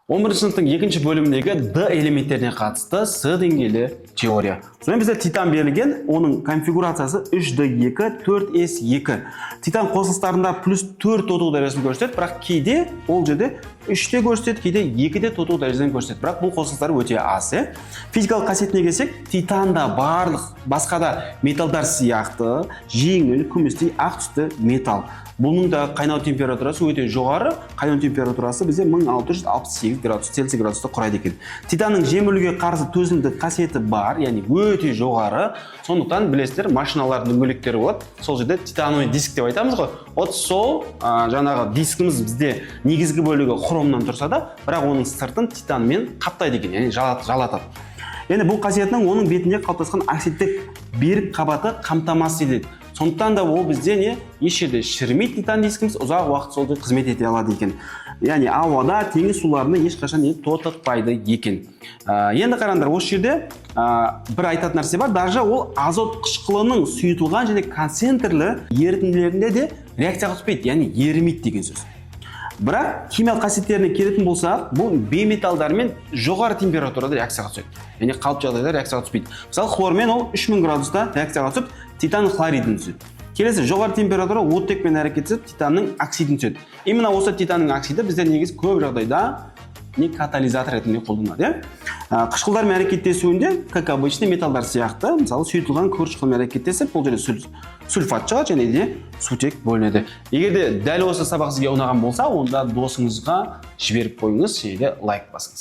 11 сыныптың екінші бөліміндегі Д элементтеріне қатысты С деңгейлі теория. Сонымен, бізде титан берілген, оның конфигурациясы 3D2, 4S2. Титан қосылыстарында плюс 4 тотығу дәрежесін көрсетеді, бірақ кейде ол жерде 3-те көрсетеді, кейде 2-де тотығу дәрежесін көрсетеді. Бірақ бұл қосылыстар өте аз, иә. Физикалық қасиетіне келсек, титан да барлық басқа да металдар сияқты жеңіл, күмістей ақ түсті металл. Бұның да қайнау температурасы өте жоғары. Қайнау температурасы бізде 1668 градус Цельсий градусты құрайды екен. Титанның жемірілуге қарсы төзімді қасиеті бар, яғни өте жоғары. Сондықтан, білесіздер, машиналардың дөңгелектері болады. Сол жерде титановый диск деп айтамыз ғой. Вот сол жаңағы дискіміз бізде негізгі бөлігі хромнан тұрса да, бірақ оның сыртын титанмен қаптайды екен, яғни жалатады. Енді бұл қасиетінің оның бетінде қалыптасқан оксидтік берік қабаты қамтамасыз етеді. Сондықтан да ол бізде не, еш жерде шірімейді. Титан дискіміз ұзақ уақыт сол жерде қызмет ете алады екен. Яғни ауада, теңіз суларында ешқашан не, тотықпайды екен. Енді қараңдар, осы жерде бір айтатын нәрсе бар. Даже ол азот қышқылының сұйытылған және концентрлі ерітінділерінде де реакцияға түспейді, яғни ерімейді деген сөз. Бірақ химиялық қасиеттеріне келетін болсақ, бұл бейметалдармен жоғары температурада реакцияға түседі, яғни қалыпты жағдайда реакцияға түспейді. Мысалы, хлормен ол 3000 градуста реакцияға түсіп, титан хлоридін түзеді. Келесі жоғары температура оттекпен әрекеттесіп, титанның оксидін түзеді. Именно осы титанның оксиді бізде негізі көп жағдайда не, катализатор ретінде қолданылады, иә. Қышқылдармен әрекеттесуінде, как обычно, металдар сияқты, мысалы, сұйытылған күкірт қышқылмен әрекеттесіп, бұл жерде сульфат шығады және де сутек бөлінеді. Егер де дәл осы сабақ сізге ұнаған болса, онда досыңызға жіберіп қойыңыз және де лайк басыңыз.